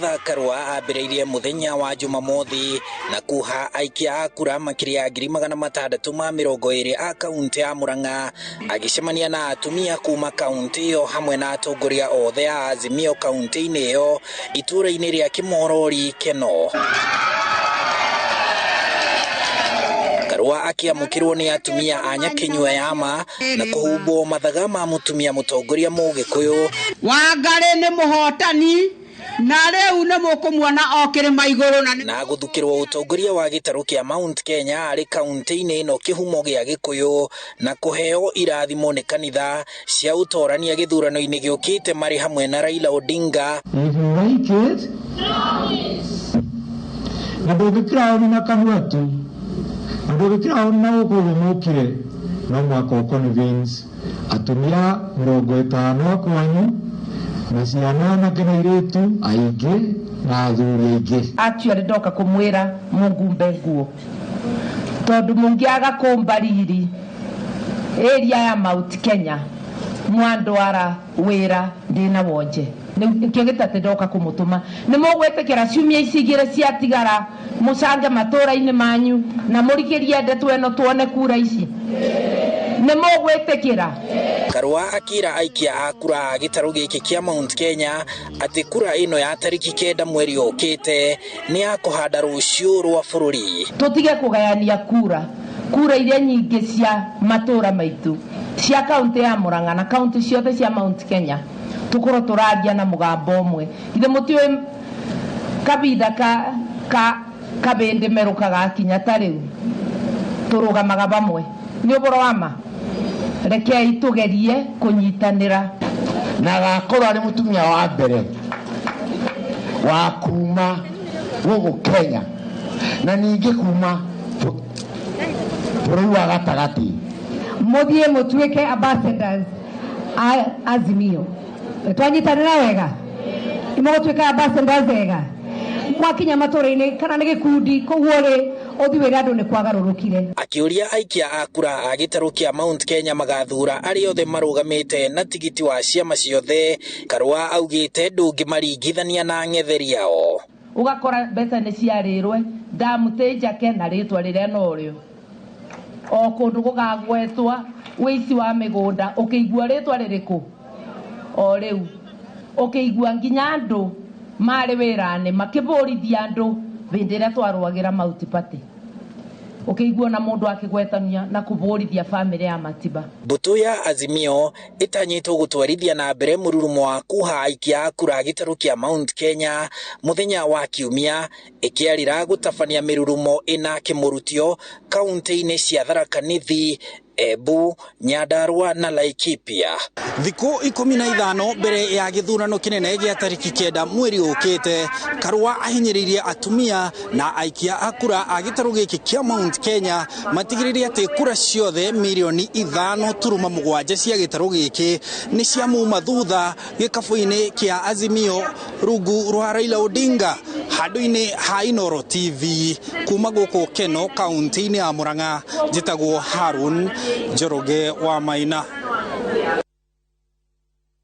Martha Karua ambĩrĩirie mũthenya wa Jumamothi na kuha aikia a kura makĩria ya 620,000 a kaunti ya Murang'a, agĩcemania na atumia kuma kaunti ĩyo hamwe na atongoria othe a Azimio kaunti-inĩ ĩyo itũũra-inĩ rĩa Kimorori Keno. Karua akĩamũkĩrwo nĩ atumia a Nyakinyua Yama na kũhumbwo mathaga ma mũtumia mũtongoria Mũgĩkũyũ. Wangarĩ nĩ mũhotani na rĩu nĩ mũkũmuona okĩrĩma igũrũ na gũthukĩrwo ũtongoria wa gĩtarũ kĩa Mount Kenya arĩ kaunti-inĩ ĩno kĩhumo gĩa Gĩkũyũ na kũheo irathimo nĩ kanitha cia ũtorania gĩthurano-inĩ gĩũkĩte marĩ hamwe na Raila Odinga. If you like it, na ndũngĩkĩra na kanua tu, na ndũngĩkĩra na gũkũ ũguo mũkire, no mũhaka ũ convince atumia 50 kwanyu na ciana anake na airĩtu aingĩ na athuri aingĩ. Actually ndoka kũmwĩra mũngumbe nguo tondũ mũngĩaga kũmba riri area ya Mount Kenya mwandwara wĩra ndĩna wonje nĩkĩo gĩtatĩ ndoka kũmũtũma. Nĩ mũgwĩtĩkĩra ciumia ici igĩrĩ ciatigara mũcange matũũra-inĩ manyu na mũrikĩrie ndeto ĩno tuone kura ici. Nĩ mũgwĩtĩkĩra? Karua akĩra aikia a kura a gĩtarũ gĩkĩ kĩa Mount Kenya atĩ kura ĩno ya tarĩki 9 mweri ũkĩte nĩ ya kũhanda rũciũ rwa bũrũri. Tũtige kũgayania kura, kura iria nyingĩ cia matũũra maitũ cia kaunti ya Murang'a na kaunti ciothe cia Mount Kenya tũkorwo tũraria na mũgambo ũmwe. Ithe mũtiũĩ kabinda ka kabĩndĩ merũka gakinya ta rĩu tũrũgamaga vamwe. Nĩ ũhoro wa ma? Rekei tũgerie kũnyitanĩra. Na agakorwo arĩ mũtumia wa mbere wa kuma gũkũ Kenya na ningĩ kuma bũrũri wa gatagatĩ. Mũthiĩ mũtuĩke ambassadors a Azimio. Twanyitanĩra wega, nĩmũgũtuĩka ambassadors ega. Mwakinya matũũra-inĩ kana nĩ gĩkundi kũu ũrĩ ũthiĩ wĩre andũ nĩ kwagarũrũkire. Akĩũria aikia a kura a gĩtarũ kĩa Mount Kenya magathura arĩa othe marũgamĩte na tigiti wa ciama ciothe, Karua augĩte ndũngĩmaringithania na ang'etheri ao. Ũgakora mbeca nĩ ciarĩrwe ndamu tĩ njake na rĩtwa rĩrĩa norĩo o kũndũ gũkagwetwa wĩici wa mĩgũnda ũkĩigua rĩtwa rĩrĩkũ o rĩu ũkĩigua nginya andũ marĩ wĩra-inĩ makĩbũrithia andũ hĩndĩ ĩrĩa twarũagĩra Mount Party ũkĩigua na mũndũ akĩgwetania na kũbũrithia bamĩrĩ ya Matiba. Mbũtũ ya Azimio ĩtanyĩtwo gũtwarithia na mbere mũrurumo wa kuha aikia a kura gĩtarũ kĩa Mount Kenya mũthenya wa Kiumia ĩkĩarĩra gũtabania mĩrurumo ĩna kĩmũrutio kaunti-inĩ cia Tharaka Nithi, Embu, Nyandarua na Laikipia. Thikũ 15 mbere ya gĩthurano kĩnene gĩa tarĩki 9 mweri ũkĩte, Karua ahinyĩrĩirie atumia na aikia a kura a gĩtarũ gĩkĩ kĩa Mount Kenya matigĩrĩre atĩ kura ciothe mirioni 5.7 cia gĩtarũ gĩkĩ nĩ ciamuma thutha gĩkabũ-inĩ kĩa Azimio rungu rwa Raila Odinga. Handũ-inĩ ha Inooro TV kuma gũkũ Keno kaunti-inĩ ya Murang'a, njĩtagwo Harun Njoroge wa Maina.